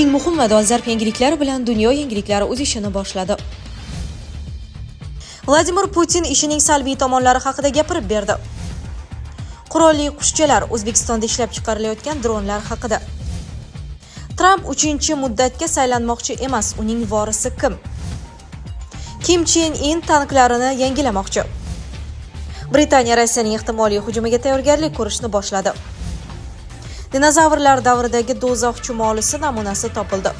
Kunning muhim va dolzarb yangiliklari bilan dunyo yangiliklari o'z ishini boshladi. Vladimir Putin ishining salbiy tomonlari haqida gapirib berdi. Qurolli qushchalar O'zbekistonda ishlab chiqarilayotgan dronlar haqida. Tramp 3-muddatga saylanmoqchi emas, uning vorisi kim? Kim Chen In tanklarini yangilamoqchi. Britaniya Rossiyaning ehtimoliy hujumiga tayyorgarlik ko'rishni boshladi. Dinozavrlar davridagi do'zax chumolisi namunasi topildi.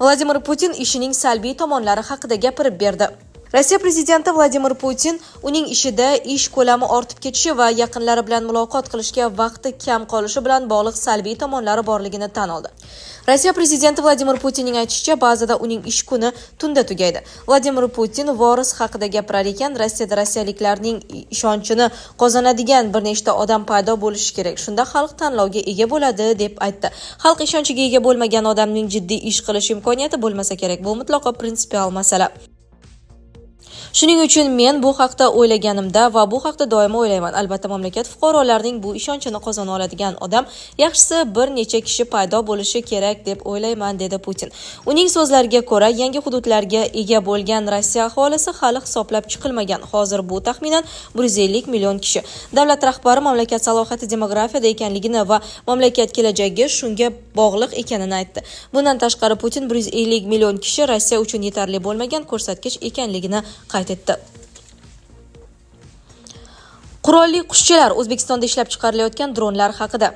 Vladimir Putin ishining salbiy tomonlari haqida gapirib berdi. Rossiya prezidenti Vladimir Putin uning ishida ish ko'lami ortib ketishi va yaqinlari bilan muloqot qilishga vaqti kam qolishi bilan bog'liq salbiy tomonlari borligini tan oldi. Rossiya prezidenti Vladimir Putinning aytishicha, ba'zida uning ish kuni tunda tugaydi. Vladimir Putin voris haqida gapirar ekan, Rossiyada rossiyaliklarning ishonchini qozonadigan bir nechta odam paydo bo'lishi kerak. Shunda xalq tanlovga ega bo'ladi, deb aytdi. Xalq ishonchiga ega bo'lmagan odamning jiddiy ish qilish imkoniyati bo'lmasa kerak. Bu mutlaqo prinsipial masala. Shuning uchun men bu haqda o'ylaganimda va bu haqda doimo o'ylayman. Albatta, mamlakat fuqarolarining bu ishonchini qozona oladigan odam, yaxshisi bir necha kishi paydo bo'lishi kerak deb o'ylayman, dedi Putin. Uning so'zlariga ko'ra, yangi hududlarga ega bo'lgan Rossiya aholisi hali hisoblab chiqilmagan. Hozir bu taxminan 150 million kishi. Davlat rahbari mamlakat salohiyati demografiyada ekanligini va mamlakat kelajagi shunga bog'liq ekanini aytdi. Bundan tashqari, Putin 150 million kishi Rossiya uchun yetarli bo'lmagan ko'rsatkich ekanligini qayd etdi. Qurolli qushchalar O'zbekistonda ishlab chiqarilayotgan dronlar haqida.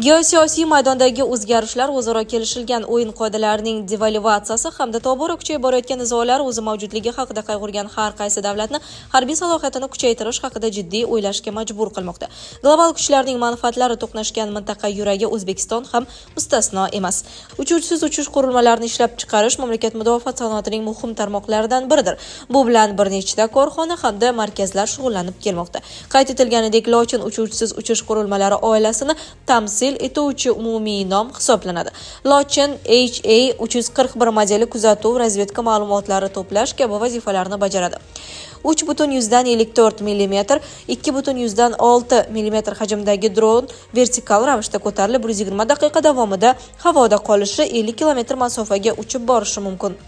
Geosiyosiy maydondagi o'zgarishlar, o'zaro kelishilgan o'yin qoidalarining devalvatsiyasi hamda tobora kuchayib borayotgan nizolar o'zi mavjudligi haqida qayg'urgan har qaysi davlatni harbiy salohiyatini kuchaytirish haqida jiddiy o'ylashga majbur qilmoqda. Global kuchlarning manfaatlari to'qnashgan mintaqa yuragi O'zbekiston ham mustasno emas. Uchuvchisiz uchish qurilmalarini ishlab chiqarish mamlakat mudofaa sanoatining muhim tarmoqlaridan biridir. Bu bilan bir nechta korxona hamda markazlar shug'ullanib kelmoqda. Qayd etilganidek, Lochin uchuvchisiz uchish qurilmalari oilasini tamsil etuvchi umumiy nom hisoblanadi. Lochin HA 341 modeli kuzatuv, razvedka ma'lumotlari to'plash kabi vazifalarni bajaradi. 3,54 mm, 2,6 mm hajmdagi dron vertikal ravishda ko'tarilib, 120 daqiqa davomida havoda qolishi, 50 km masofaga uchib borishi mumkin.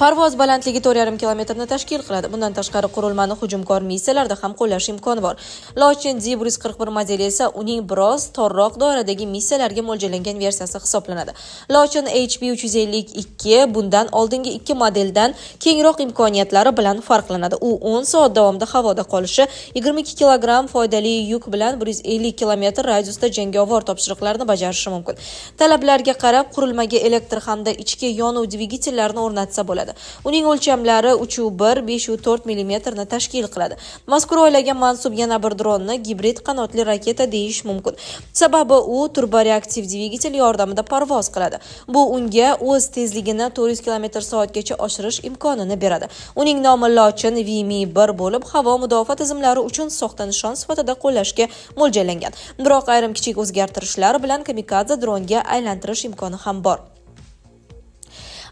Parvoz balandligi 4,5 kilometrni tashkil qiladi. Bundan tashqari, qurilmani hujumkor missiyalarda ham qo'llash imkoni bor. Lochin D141 modeli esa uning biroz torroq doiradagi missiyalarga mo'ljallangan versiyasi hisoblanadi. Lochin HB 352 bundan oldingi ikki modeldan kengroq imkoniyatlari bilan farqlanadi. U 10 soat davomida havoda qolishi, 22 kilogramm foydali yuk bilan 150 kilometr radiusda jangovar topshiriqlarni bajarishi mumkin. Talablarga qarab qurilmaga elektr hamda ichki yonuv dvigatellarini o'rnatsa bo'ladi. Uning o'lchamlari 3,1 5,4 mm ni tashkil qiladi. Mazkur oilaga mansub yana bir dronni gibrid qanotli raketa deyish mumkin. Sababi u turboreaktiv dvigatel yordamida parvoz qiladi. Bu unga o'z tezligini 400 km/soatgacha oshirish imkonini beradi. Uning nomi Lochin VMI-1 bo'lib, havo mudofaa tizimlari uchun soxta nishon sifatida qo'llashga mo'ljallangan. Biroq ayrim kichik o'zgartirishlar bilan kamikadze dronga aylantirish imkoni ham bor.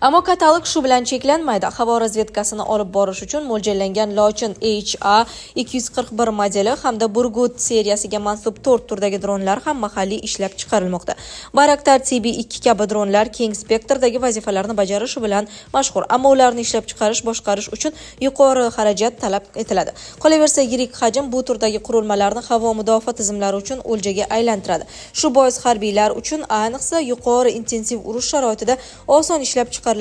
Ammo katalog shu bilan cheklanmaydi. Havo razvedkasini olib borish uchun mo'ljallangan Lochin HA 241 modeli hamda Burgut seriyasiga mansub 4 turdagi dronlar ham mahalliy ishlab chiqarilmoqda. Bayraktar TB2 kabi dronlar keng spektrdagi vazifalarni bajarishi bilan mashhur, ammo ularni ishlab chiqarish, boshqarish uchun yuqori xarajat talab etiladi. Qolaversa, yirik hajm bu turdagi qurilmalarni havo mudofaa tizimlari uchun o'ljaga aylantiradi. Shu bois harbiylar uchun, ayniqsa yuqori intensiv urush sharoitida oson ishlab chiqariladigan,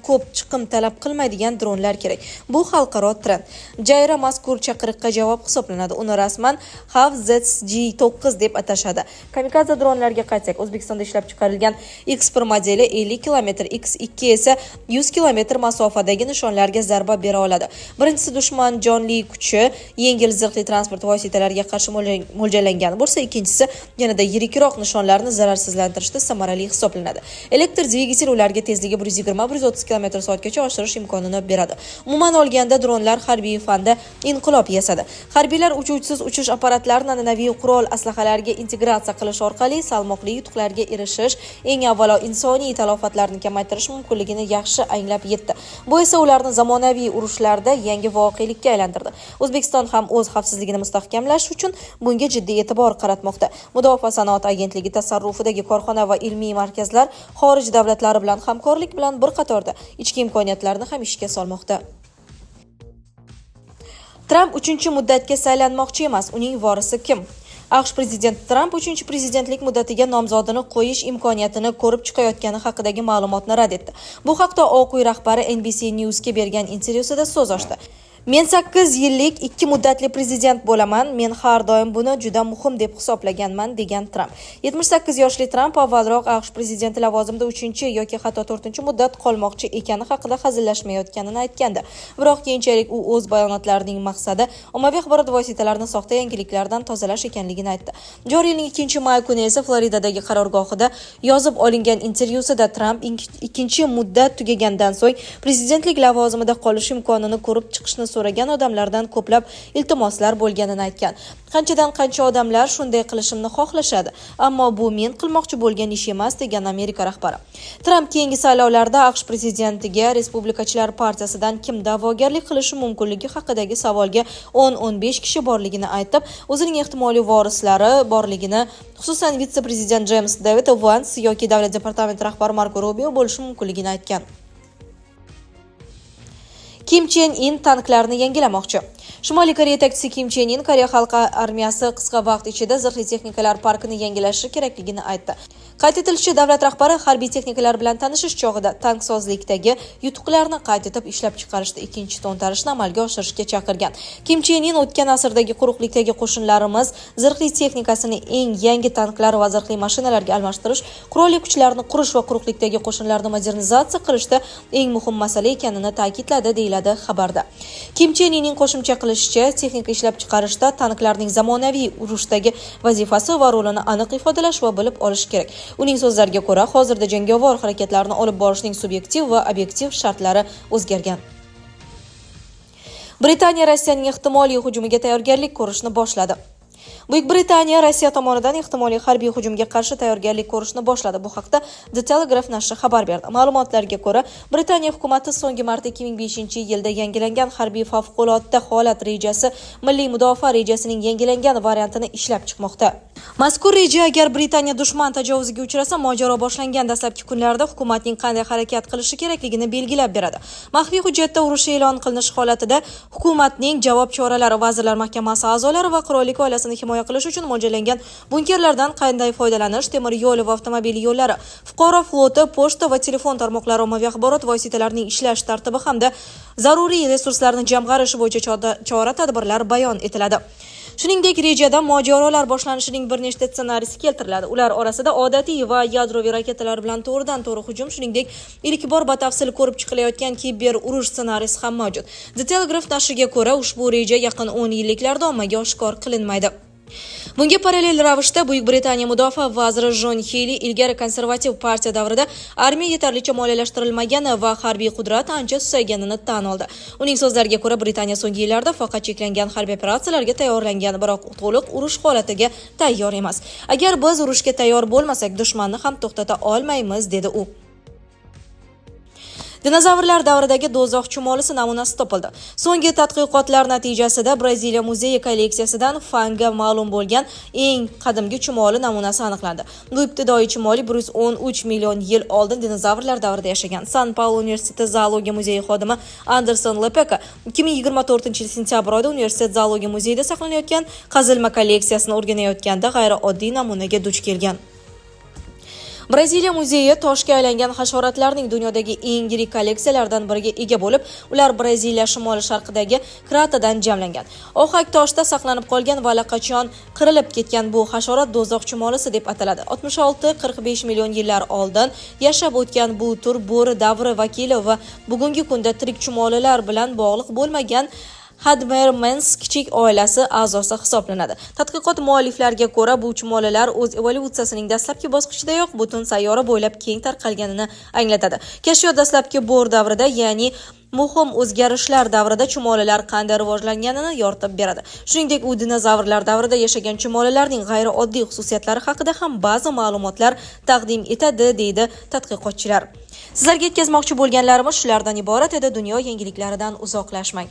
ko'p chiqim talab qilmaydigan dronlar kerak. Bu xalqaro trend. Jayra mazkur chaqiriqqa javob hisoblanadi. Uni rasman Hav ZG9 deb atashadi. Kamikadze dronlarga qaytsak, O'zbekistonda ishlab chiqarilgan X1 modeli 50 km, X2 esa 100 km masofadagi nishonlarga zarba bera oladi. Birinchisi dushman jonli kuchi, yengil zirhli transport vositalariga qarshi mo'ljallangan bo'lsa, ikkinchisi yanada yirikroq nishonlarni zararsizlantirishda samarali hisoblanadi. Elektr dvigatel ularga tezligi 120 120-130 km/soatgacha oshirish imkonini beradi. Umuman olganda, dronlar harbiy fanda inqilob yasadi. Harbiylar uchuvchisiz uchish apparatlarini an'anaviy qurol aslahalarga integratsiya qilish orqali salmoqli yutuqlarga erishish, eng avvalo insoniy talofatlarni kamaytirish mumkinligini yaxshi anglab yetdi. Bu esa ularni zamonaviy urushlarda yangi voqelikka aylantirdi. O'zbekiston ham o'z xavfsizligini mustahkamlash uchun bunga jiddiy e'tibor qaratmoqda. Mudofaa sanoati agentligi tasarrufidagi korxona va ilmiy markazlar xorij davlatlari bilan hamkorlik bilan bir qatorda ichki imkoniyatlarni ham ishga solmoqda. Tramp uchinchi muddatga saylanmoqchi emas, uning vorisi kim? AQSh prezidenti Tramp uchinchi prezidentlik muddatiga nomzodini qo'yish imkoniyatini ko'rib chiqayotgani haqidagi ma'lumotni rad etdi. Bu haqda Oq uy rahbari NBC News'ga bergan intervyusida so'z ochdi. "Men 8 yillik ikki muddatli prezident bo'laman. Men har doim buni juda muhim deb hisoblaganman", degan Tramp. 78 yoshli Tramp avvalroq AQSh prezidenti lavozimida uchinchi yoki hatto to'rtinchi muddat qolmoqchi ekani haqida hazillashmayotganini aytgandi. Biroq keyinchalik u o'z bayonotlarining maqsadi ommaviy axborot vositalarini soxta yangiliklardan tozalash ekanligini aytdi. Joriy yilning 2 may kuni esa Floridadagi qarorgohida yozib olingan intervyusida Tramp ikkinchi muddat tugagandan so'ng prezidentlik lavozimida qolish imkonini ko'rib chiqishni so'ragan odamlardan ko'plab iltimoslar bo'lganini aytgan. "Qanchadan qancha odamlar shunday qilishimni xohlashadi, ammo bu men qilmoqchi bo'lgan ish emas", degan Amerika rahbari. Tramp keyingi saylovlarda AQSh prezidentiga Respublikachilar partiyasidan kim da'vogarlik qilishi mumkinligi haqidagi savolga 10-15 kishi borligini aytib, o'zining ehtimoliy vorislari borligini, xususan vitse-prezident Jeyms David Vans yoki Davlat departamenti rahbari Marko Rubio bo'lishi mumkinligini aytgan. Kim Chen In tanklarni yangilamoqchi. Shimoliy Koreya yetakchisi Kim Chen In Koreya xalq armiyasi qisqa vaqt ichida zirhli texnikalar parkini yangilashi kerakligini aytdi. Qayd etilishicha, davlat rahbari harbiy texnikalar bilan tanishish chog'ida tanksozlikdagi yutuqlarni qayd etib ishlab chiqarishda ikkinchi to'ntarishni amalga oshirishga chaqirgan. Kim Chen In o'tgan asrdagi quruqlikdagi qo'shinlarimiz zirhli texnikasini eng yangi tanklar va zirhli mashinalarga almashtirish, qurolli kuchlarni qurish va quruqlikdagi qo'shinlarni modernizatsiya qilishda eng muhim masala ekanini ta'kidladi, deyiladi xabarda. Kim Chen Inning qo'shimcha qilishicha, texnika ishlab chiqarishda tanklarning zamonaviy urushdagi vazifasi va rolini aniq ifodalash va bilib olish kerak. Uning so'zlariga ko'ra, hozirda jangovar harakatlarni olib borishning subyektiv va obyektiv shartlari o'zgargan. Britaniya Rossiyaning ehtimoliy hujumiga tayyorgarlik ko'rishni boshladi. Buyuk Britaniya Rossiya tomonidan ehtimoliy harbiy hujumga qarshi tayyorgarlik ko'rishni boshladi. Bu haqda The Telegraph nashri xabar berdi. Ma'lumotlarga ko'ra, Britaniya hukumati so'nggi marta 2005-yilda yangilangan harbiy favqulodda holat rejasi, milliy mudofaa rejasining yangilangan variantini ishlab chiqmoqda. Mazkur reja agar Britaniya dushman tajovuziga uchrasa, mojaro boshlangan dastlabki kunlarda hukumatning qanday harakat qilishi kerakligini belgilab beradi. Maxfiy hujjatda urush e'lon qilinishi holatida hukumatning javob choralari, Vazirlar Mahkamasi a'zolari va qirollik oilasini himoya qilish uchun mo'ljallangan bunkerlardan qanday foydalanish, temir yo'l va avtomobil yo'llari, fuqaro floti, pochta va telefon tarmoqlari, ommaviy axborot vositalarining ishlash tartibi hamda zaruriy resurslarni jamg'arish bo'yicha chora-tadbirlar bayon etiladi. Shuningdek, rejada mojarolar boshlanishining bir nechta ssenariysi keltiriladi. Ular orasida odatiy va yadroviy raketalar bilan to'g'ridan-to'g'ri hujum, shuningdek, ilk bor batafsil ko'rib chiqilayotgan kiber urush ssenariysi ham mavjud. The Telegraph nashriga ko'ra, ushbu reja yaqin 10 yilliklarda ommaga oshkor qilinmaydi. Bunga parallel ravishda Buyuk Britaniya mudofaa vaziri Jon Hili ilgari konservativ partiya davrida armiya yetarlicha moliyalashtirilmagani va harbiy qudrat ancha susayganini tan oldi. Uning so'zlariga ko'ra, Britaniya so'nggi yillarda faqat cheklangan harbiy operatsiyalarga tayyorlangan, biroq to'liq urush holatiga tayyor emas. "Agar biz urushga tayyor bo'lmasak, dushmanni ham to'xtata olmaymiz", dedi u. Dinozavrlar davridagi do'zax chumolisi namunasi topildi. So'nggi tadqiqotlar natijasida Braziliya muzeyi kolleksiyasidan fanga ma'lum bo'lgan eng qadimgi chumoli namunasi aniqlandi. Bu ibtidoiy chumoli 113 million yil oldin dinozavrlar davrida yashagan. San Paulo universiteti zoologiya muzeyi xodimi Anderson Lepeka 2024 yil sentyabr oyida universitet zoologiya muzeyida saqlanayotgan qazilma kolleksiyasini o'rganayotganda g'ayrioddiy namunaga duch kelgan. Braziliya muzeyi toshga aylangan hasharotlarning dunyodagi eng yirik kolleksiyalaridan biriga ega bo'lib, ular Braziliya shimoli-sharqidagi Kratadan jamlangan. Ohak toshda saqlanib qolgan va allaqachon qirilib ketgan bu hasharot do'zax chumolisi deb ataladi. 66-45 million yillar oldin yashab o'tgan bu tur bo'ri davri vakili va bugungi kunda tirik chumolilar bilan bog'liq bo'lmagan Hadmair Mens kichik oilasi a'zosi hisoblanadi. Tadqiqot mualliflariga ko'ra, bu chumolilar o'z evolyutsiyasining dastlabki bosqichidayoq butun sayyora bo'ylab keng tarqalganini anglatadi. Kashfiyot dastlabki bo'hr davrida, ya'ni muhim o'zgarishlar davrida chumolilar qanday rivojlanganini yoritib beradi. Shuningdek, u dinozavrlar davrida yashagan chumolilarning g'ayrioddiy xususiyatlari haqida ham ba'zi ma'lumotlar taqdim etadi, deydi tadqiqotchilar. Sizlarga yetkazmoqchi bo'lganlarimiz shulardan iborat edi. Dunyo yangiliklaridan uzoqlashmang.